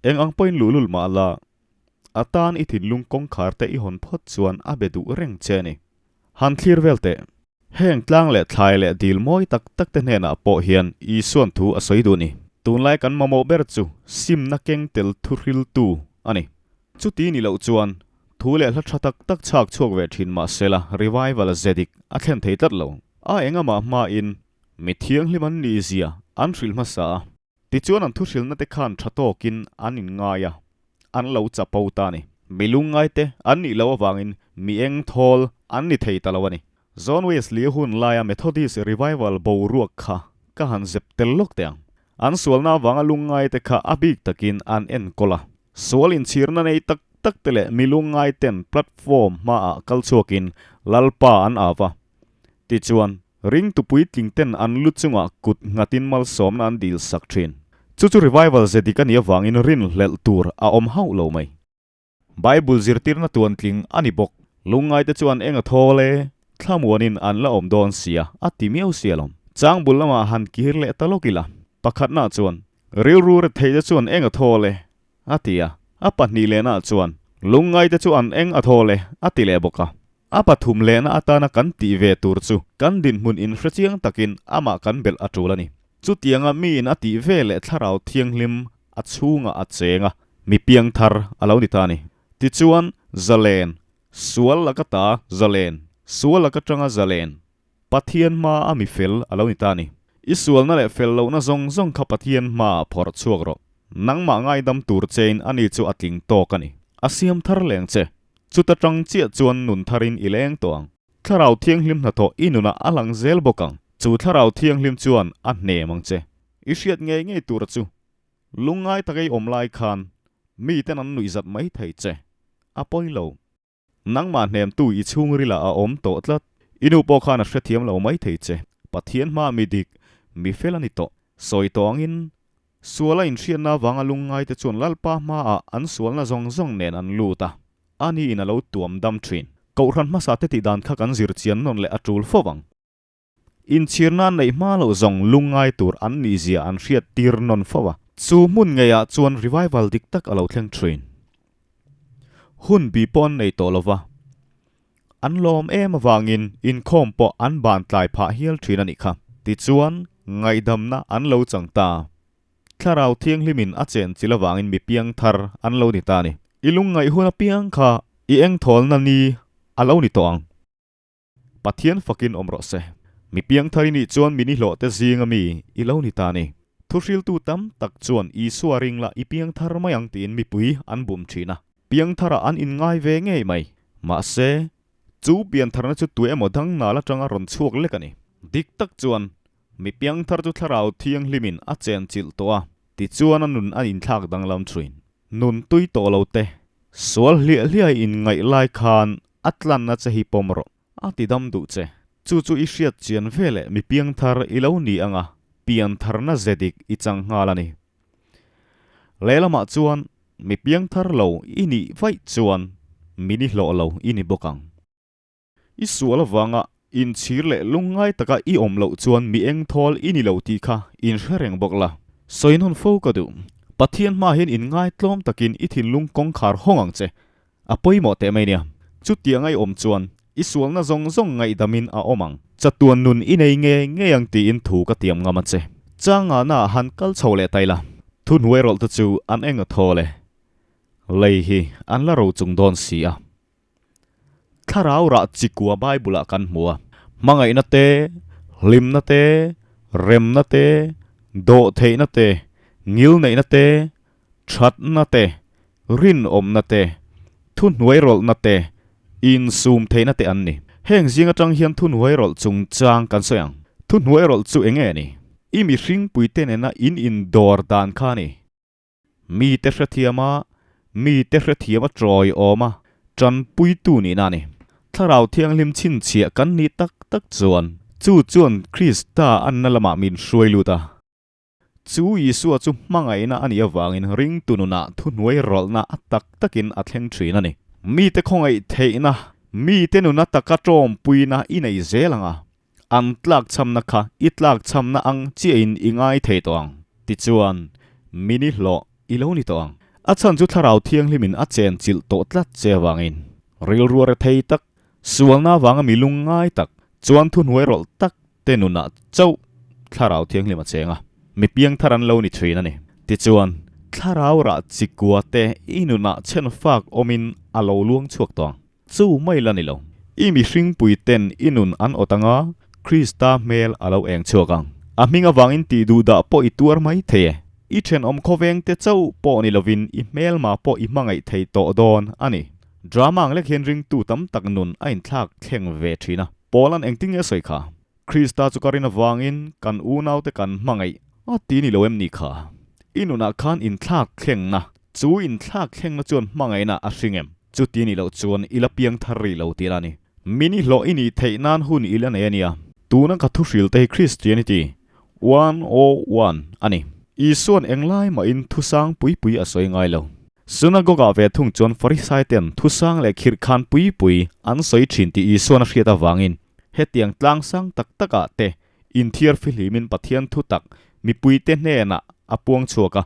Eng ang pawhin luhlul mah la, a tan i thinlung kawngkhar te i hawn phawt chuan a be duh reng che a ni. Han thlir vel teh. Heng tlang leh thlai leh dil mawi tak tak te hnenah pawh hian Isuan thu a sawi duh a ni. Tunlai kan mamawh ber chu simna keng tel thuhriltu a ni. Chuti ni loh chuan thu leh hla tha tak tak chhak chhuak ve thin mah sela revival ze dik a thlen thei tlat lo. A engamah hmain mi thianghlim an nih zia an hrilh hmasa a. Tichuan an thuhrilna te khan tha tawkin an inngai a, an lo chapo ta a ni. Mi lungngaite an nih loh avangin mi eng thawl an ni thei ta lo a ni. John Wesley hun laia Methodist Revival boruak kha ka han zep tel lawk teh ang. An sualna avanga lungngaite kha a bik takin an enkawl a. Sual inchhirna nei tak tak te leh mi lungngaiten platform hmaah kal chhuakin Lalpa an au va. Tichuan, Ringtu puitling ten an lu chungah kut nghatin malsawmna an dil sak thin. Chu chu revival ze dik a nih avangin rinhlelh tur a awm hauh lo mai. Bible zirtirna tuantling a ni bawk. Lungngaite chuan eng a thawl e, thlamuanin an la awm dawn sia, a ti miau sia lawm. Changbul lamah han kir leh ta lawk ila. Pakhatnaah chuan, Rilru retheite chuan eng a thawl e, a ti a. A pahnih lehnaah chuan, Lungngaite chu an eng a thawl e, a ti leh bawk a. A pathum lehna atana kan tih ve tur chu kan dinhmun inhre chiang takin amah kan belh a tul a ni. Chutianga miin a tih ve leh thlarau thianghlim a chhungah a cheng a, mi piangthar a lo ni ta a ni. Tichuan, zalen, sual laka ta zalen, sual laka tanga zalen, Pathian hma a mi fel a lo ni ta a ni. I sualna leh fel lohna zawng zawng kha Pathian hmaah phawrh chhuak rawh. Nangmah ngaidam tur chein ani chu a tling tawk a ni. A siam thar leng che. Chuta tang chiah chuan nun tharin i leng tawh ang. Thlarau Thianghlim hnathawh i nunah a lang zel bawk ang. Chu Thlarau Thianghlim chuan a hnem ang che. I hriat ngei ngei tura chu lungngai tak ei awm lai khan miten an nuihzat mai thei che. A pawi lo. Nangmah hnemtu i chhungrilah a awm tawh tlat. I nu pawh khan a hrethiam lo mai thei che. Pathian hma mi dik, mi fel a ni tawh. Sawi tawh angin, suala inhriatna avanga lungngaite chuan Lalpa hmaah an sualna zawng zawng nen an lut a, ani in a lo tuam dam thin. Kohhran hmasa te tih dan kha kan zir chian nawn leh a tul fo vang. Inchhirna an neih hma loh zawng lungngai tur an nih zia an hriat tir nawn fo a. Chu hmun ngeiah chuan revival dik tak a lo thleng thin. Hun bi pawh an nei tawh lo va. An lawm em avangin inkhawm pawh an ban tlai phah hial thin a nih kha. Tichuan, ngaihdamna an lo chang ta. Thlarau Thianghlimin a chen chil avangin mi piang thar an lo ni ta a ni. I lungngaih hun apiang kha i engthawlna ni a lo ni tawh ang. Pathian fakin awm rawh se. Mi piangthar i nih chuan mi nihlawh te zinga mi i lo ni ta a ni. Thuhriltu tam tak chuan Isua ring la i piangthar mai ang tiin mipui an bum thin a. Piangtharah an inngai ve ngei mai. Mahse, chu piantharna chu tu emaw dang nal atanga rawn chhuak lek a ni. Dik tak chuan, mi piangthar chu Thlarau Thianghlimin a chenchilh tawh a, tichuan a nun a inthlak danglam thin. Nun tui tawh lo te, sual hliah hliah inngaih lai khan a tlanna che hi pawm rawh, a ti dam duh che. Chu chu i hriat chian ve leh mi piangthar i lo ni anga piantharna ze dik i chang nghal a ni. Lehlamah chuan mi piangthar lo i nih vaih chuan mi ni hlawh lo i ni bawk ang. I sual avanga inchhir leh lungngai taka i awm loh chuan mi engthawl i ni lo tih kha inhre reng bawk la. Sawi nawn fo ka duh. Pathian hma hian inngai tlawm takin i thinlung kawngkhar hawng ang che. A pawimawh teh mai nia. Chutianga i awm chuan i sualna zawng zawng ngaihdamin a awm ang. Chatuan nun i nei ngei ngei ang tiin thu ka tiam ngam a che. Changana ah han kal chho leh ta ila. Thuhnuai rawlh te chu an eng a thawl e. Lei hi an la ro chung dawn si a. Thlarau rah chikua Bible ah kan hmu a, hmangaihna te, hlimna te, remna te, dawhtheihna te, ngilneihna te, thatna te, rinawmna te, thuhnuairawlhna te, insumtheihna te an ni. Heng zing atang hian thuhnuairawlh chungchang kan sawi ang. Thuhnuairawlh chu eng nge ni? I mihringpuite nena in indawr dan kha a ni. Mite hrethiam a, mite hrethiam a tawi awm a, tanpuitu nihna a ni. Thlarau Thianghlim chhinchhiah kan nih tak tak chuan, chu chuan Krista anna lamah min hruai lut a. Chu Isua chu hmangaihna a nih avangin ringtu nunah thuhnuai rawlhna a tak takin a thleng thin a ni. Mite khawngaih theihna, mite nuna taka tawmpuina i nei zel ang a, An tlakchhamna kha i tlakchhamna ang chiahin i ngai thei tawh ang. Tichuan, mini hlawh i lo ni tawh ang. A chhan chu Thlarau Thianghlimin a chen chilh tawh tlat che avangin rilru a re thei tak, sualna avanga mi lungngai tak, chuan thuhnuai rawlh tak te nunah chauh Thlarau Thianghlim a cheng a, mi piangthar an lo ni thin a ni. Tichuan, Thlarau rah chikua te i nunah chhen fak awmin a lo luang chhuak tawh ang. Chu mai la ni lo. I mihringpui ten i nun an awt anga Krista hmel a lo eng chhuak ang. A hming avangin tih duh dah pawh i tuar mai thei e. I thenawm khawveng te chauh pawh ni lovin i hmelma pawh i hmangaih thei tawh dawn a ni. Drama ang lek hian ringtu tam tak nun a inthlak thleng ve thin a. Paula'n engtin nge a sawi kha? Krista chu ka rin avangin kan unaute kan hmangaih a ti ni lo em ni kha? I nunah khan inthlak thlengna, chu inthlak thlengna chuan hmangaihna a hring em? Chuti ni loh chuan i la piang thar rih lo tih la ni. Min i hlawh i nih theih nan hun i la nei a nia. Tuna ka thuhrilte hi Christianity 101 a ni. Isua'n englai mahin thusang pui pui a sawi ngai lo. Synagogue-ah ve thung chuan Farisai-ten thusang leh khirhkhan pui pui an sawi thin tih Isua'n a hriat avangin hetiang tlangsang tak takah te inthiar fihlimin Pathian thu tak mipuite hnenah a puang chhuak a,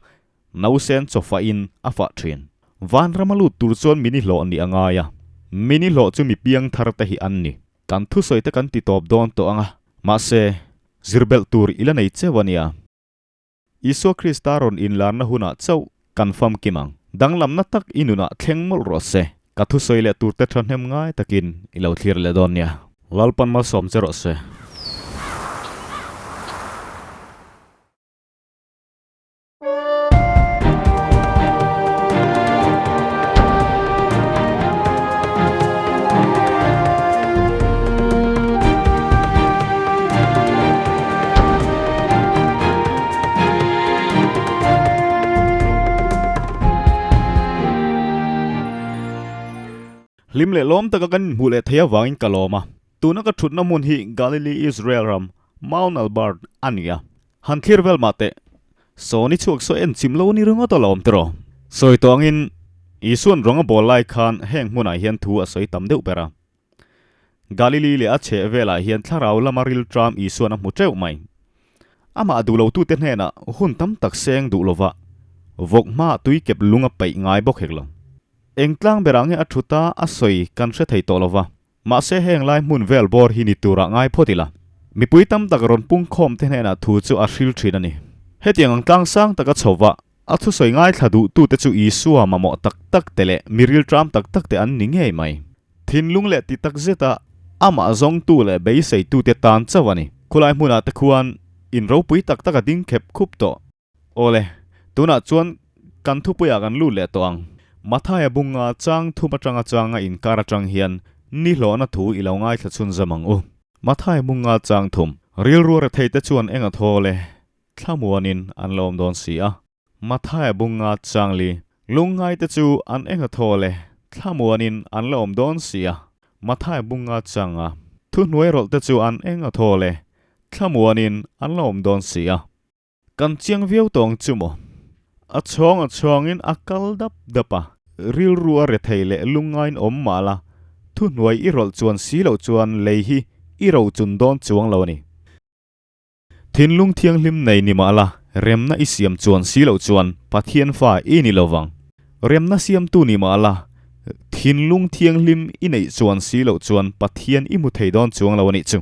Nausen chawfahin a fah thin. Vanram a lut tur chuan mini hlawh nih a ngai a, mini hlawh chu mi piang thar te hi an ni. Kan thusawi te kan ti tawp dawn tawh ang a, mahse, zirbelh tur i la nei cheu a nia. Isua Krista rawn inlarna hunah chauh kan famkim ang. Danglamna tak i nunah thleng mawlh rawh se. Ka thusawi leh turte thahnem ngai takin i lo thlir leh dawn nia. Lalpan malsawm che rawh se. Hlim leh lawm taka kan inhmuh leh thei avangin ka lawm a. Tuna ka thutna hmun hi Galilee Israel ram Mount Albert a ni a. Han thlir vel mah teh. Sawni chhuak saw en chim lo ni ringawt alawm tiraw? Sawi tawh angin Isua'n rawng a bawl lai khan heng hmunah hian thu a sawi tam deuh ber a. Galili leh a chheh velah hian thlarau lama rilṭam Isua'n a hmu teuh mai. Amah duh lotute hnenah hun tam tak seng duh lova vawk hmaah tui kep lung a peih ngai bawk hek lo. Eng tlang berah nge a thut a a sawi kan hre thei tawh lova. Mahse heng lai hmun vel bawr hi ni turah ngai phawt ila. Mipui tam tak rawn pungkhawm te hnenah thu chu a hril thin a ni. Hetiang ang tlang sang taka chhova a thusawi ngaithla duhtute chu Isua mamawh tak tak te leh mi rilṭam tak tak te an ni ngei mai. Thinlung leh ti tak zeta amah zawngtu leh beiseitute tan chauh a ni. Khulai hmunah te khuan in ropui tak tak a ding khep khup tawh. Awle, tunah chuan kan thupuiah kan lut leh tawh ang. Mathaia bunga chang thum atanga changa inkar atang hian ni hlawhna thu i lo ngaithla chhun zam ang u. Mathaia bunga chang thum, rilru retheite chuan eng a thaw le, thlamuanin an lo awm dawn si a. Mathaia bunga chang li, lungngaite chu an eng a thaw le, thlamuanin an lo awm dawn si a. Mathaia bunga changa thuhnuai rawlhte chu an eng a thaw le, thlamuanin an lo awm dawn si a. Kan chiang viau tawng chu maw? A chhawng a chhawngin a kal dap dap a. Rilru a rethei leh lungngain awm mah la, thuhnuai i rawlh chuan si loh chuan lei hi i ro chun dawn chuang lo a ni. Thinlung thianghlim nei ni mah la, remna i siam chuan si loh chuan Pathian fa i ni lo vang. Remna siamtu ni mah la, thinlung thianghlim i neih chuan si loh chuan Pathian i hmu thei dawn chuang lo a nih chu.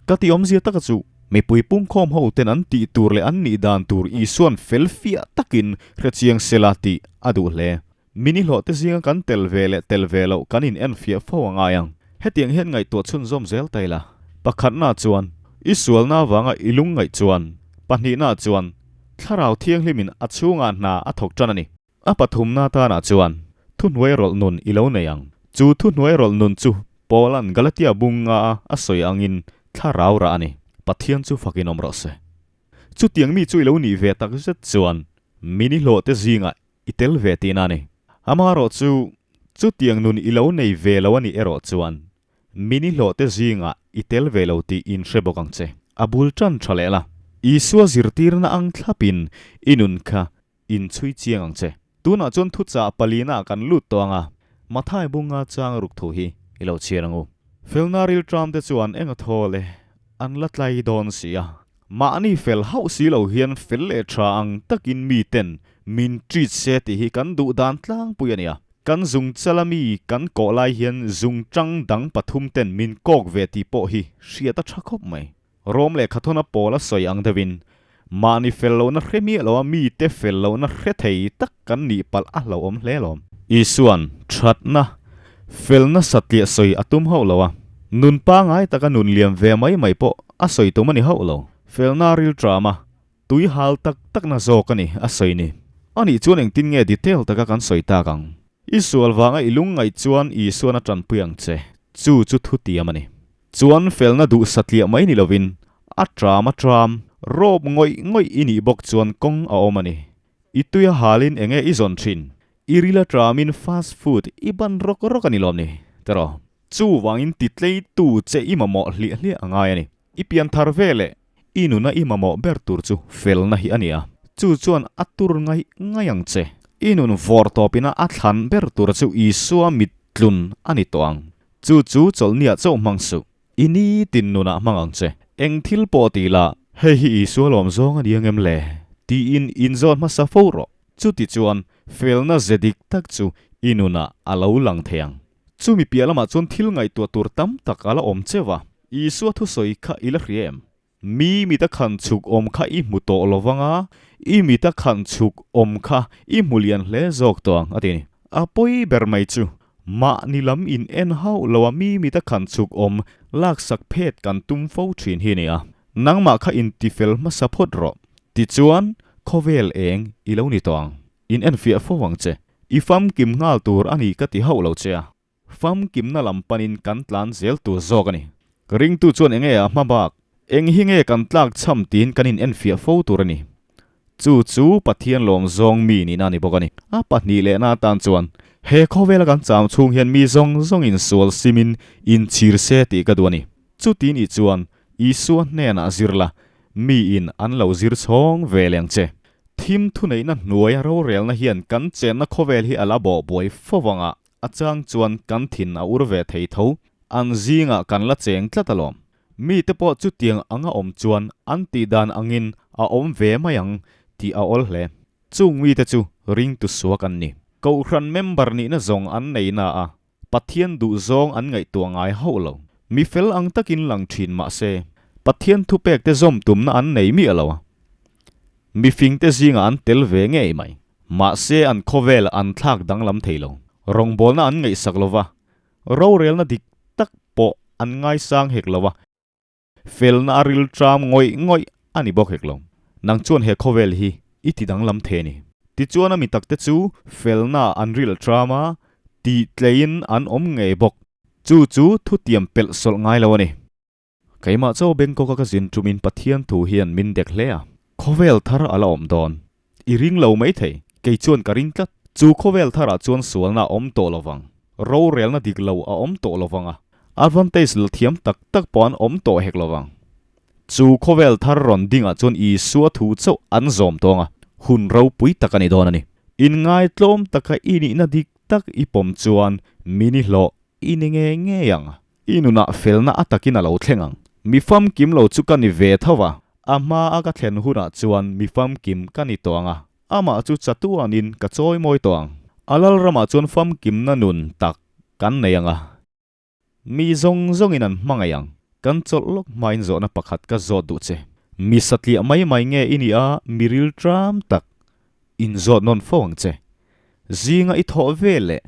Ka ti awmzia taka chu mipui pungkhawm ho ten an tih tur leh an nih dan tur Isua'n fel fiah takin hrechiang sela tih a duh hle. Mini hlawh te zinga kan tel ve leh tel ve loh kan in en fiah fo a ngai ang. Hetiang hian ngaihtuah chhunzawm zel ta ila. Pakhatna chuan i sualna avanga i lung ngaih chuan, pahnihna chuan Thlarau Thianghlimin a chhungah hna a thawk tan a ni. A pathumna tanah chuan thuhnuai rawlh nun i lo nei ang. Chu thuhnuai rawlh nun chu Paula'n Galatia bunga a sawi angin thlarau rah a ni. Pathian chu fakin awm rawh se. Chutiang mi chu i lo nih ve tak zet chuan min i hlawhte zingah i tel ve tihna a ni. Amaherawh chu chutiang nun i lo nei ve lo a nih erawh chuan min i hlawhte zingah i tel ve lo tih inhre bawk ang che. A bul tan tha leh la. Isua zirtirna ang thlapin i nun kha Inchhui chiang ang che. Tunah chuan thuchah palina kan lut tawh ang a, Mathai bunga chang ruk thu hi i lo chhiar ang u. Felna rilṭam te chuan eng a thaw le, an la tlai dawn si a. Mahni fel hauh si lo hian fel leh ṭha ang takin miten min treat se tih hi kan duh dan tlangpui a nia. Kan zung chala mi kan kawh lai hian zung tang dang pathum ten min kawk ve tih pawh hi hriat a tha khawp mai. Rom lehkha thawna pawl a sawi ang deuhin mahni fel lohna hre miah loa mite fel lohna hre thei tak kan nih palh a hlauhawm hle lawm. Isuan thatna, felna satliah sawi a tum hauh lo a, nun pangai taka nun liam ve mai mai pawh a sawi tum a ni hauh lo. Felna rilṭam a, tui hal tak takna zawk a ni a sawi ni. Anih chuan engtin nge detail taka kan sawi tak ang? I sual vanga i lungngaih chuan Isuan a tanpui ang che, chu chu thutiam a ni. Chuan felna duh satliah mai ni lovin a tram a tram, rawp ngawih ngawih i nih bawk chuan kawng a awm a ni. I tuia halin enge i zawn thin? I rila tramin fast food i ban rawk rawk a ni lawm ni? Teraw? Chuvangin titleitu che i mamawh hliah hliah a ngai a ni. I pian thar ve leh i nuna i mamawh ber tur chu felna hi a ni a, chu chuan a tur ngaih ngaih ang che. I nun vawr tawpina a thlan ber tur chu Isua mittlun a ni tawh ang. Chu chu chawlhniah chauh hmang suh. I nitin nunah hmang ang che. Eng thil pawh ti la, hei hi Isua lawm zawng a ni ang em le? tiin inzawt hmasa fo rawh. Chuti chuan felna ze dik tak chu i nunah a lo lang thei ang. Chumi piah lamah chuan thil ngaihtuah tur tam tak a la awm cheu a, Isua thusawi kha i la hria em? Mi mita khan chhuk awm kha i hmu tawh lo vang a, i mita khan chhuk awm kha i hmu lian hle zawk tawh ang, a ti a ni. A pawi ber mai chu, mahni lam in en hauh lo a mi mita khan chhuk awm laksak phet kan tum fo thin hi a ni a. Nangmah kha intifel hmasa phawt rawh. Tichuan, khawvel eng i lo ni tawh ang. In enfiah fo ang che. I famkim nghal tur a ni ka ti hauh lo che a. Famkimna lam panin kan tlan zel tur zawk a ni. Ringtu chuan enge a hma bak? Eng hi nge kan tlak chham tiin kan in enfiah fo tur a ni. Chu chu Pathian lawm zawng mi nihna a ni bawk a ni. A pahnih lehna atan chuan he khawvela kan cham chhung hian mi zawng zawng in sual simin inchhir se tih ka duh a ni. Chuti nih chuan Isua hnenah zir la, mi in an lo zir chhawng ve leng che. Thim thuneihna hnuaia rorelna hian kan chenna khawvel hi a la bawh buai fo vanga a chang chuan kan thin a ur ve thei tho. An zingah kan la cheng tlat alawm. Mite pawh chutiang anga awm chuan an tihdan angin a awm ve mai ang tih a awl hle. Chung mite chu ringtu suak an ni. Kohhran member nihna zawng an nei na a, Pathian duhzawng an ngaihtuah ngai hauh lo. Mi fel ang takin lang thin mah se, Pathian thupekte zawm tumna an nei miah lo a. Mi fingte zingah an tel ve ngei mai. Mahse an khawvel an thlak danglam thei lo. Rawngbawlna an ngaihsak lo va, rorelna dik tak pawh an ngaisang hek lo a. Felna a ril tram ngawih ngawih a ni bawk hek lo. Nang chuan he khawvel hi i ti danglam thei a ni. Tichuan a mi takte chu felna an ril tram a, tih tleiin an awm ngei bawk. Chu chu thutiam pelh sawlh ngai lo a ni. Keimah chaw Bangkok a ka zin tumin Pathian thu hian min dek hle a. Khawvel thar a la awm dawn. I ring lo mai thei. Kei chuan ka ring tlat. Chu khawvel tharah chuan sualna a awm tawh lo vang. Rorelna dik lo a awm tawh lo vang a. Advantage la thiam tak tak pawh an awm tawh hek lo vang. Chu khawvel thar rawn dingah chuan Isua thu chauh an zawm tawng a, hun ropui tak a ni dawn a ni. Inngaitlawm taka i nihna dik tak i pawm chuan min i hlawh i ni ngei ngei ang. I nunah felna a takin a lo thleng ang. Mi famkim lo chu ka ni ve tho va, a hma a ka thlen hunah chuan mi famkim ka ni tawh ang a, amah chu chatuanin ka chawi mawi tawh ang. A lalramah chuan famkimna nun tak kan nei ang a, mi zawng zawngin an hmangaih ang. Kan chawlh lawk hmain zawhna pakhat ka zawt duh che. Mi satliah mai mai nge i nih a, mi ril tram tak inzawt nawn fo ang che. Zinga i thawh ve leh.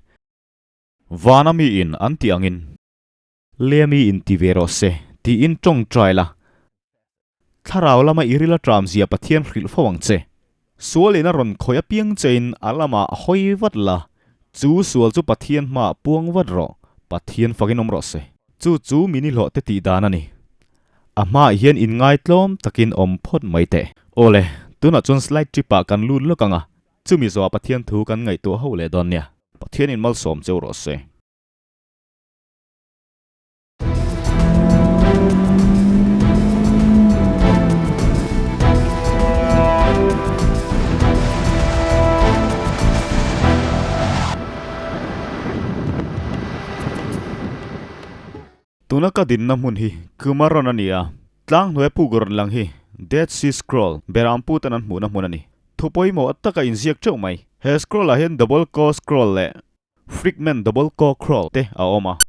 Vana miin an tih angin. Lea miin ti ve rawh se, tiin tawngtai la. Thlarau lama i ril a tram zia Pathian hrilh fo ang che. Sualin a rawn khawih apiang chein a lamah hawi vat la, chu sual chu Pathian hmaah puang vat rawh, Pathian fakin awm rawh se. Chu chu mi nihlawh te tih dan a ni. A hmaah hian inngaitlawm takin awm phawt mai teh. Awle, tunah chuan slide trip ah kan lut lawk ang a, chumi zawhah Pathian thu kan ngaihtuah ho leh dawn nia. Pathianin malsawm cheu rawh se. Tuna ka dinna hmun hi Kumaron a ni a, tlang hnuaia puk rawn lang hi Dead Sea Scroll, Berampu ten an hmuhna hmun a ni. Thu pawimawh tak a inziak teuh mai. He scroll ah hian double kaw scroll leh frigment double kaw crawl te a awm a.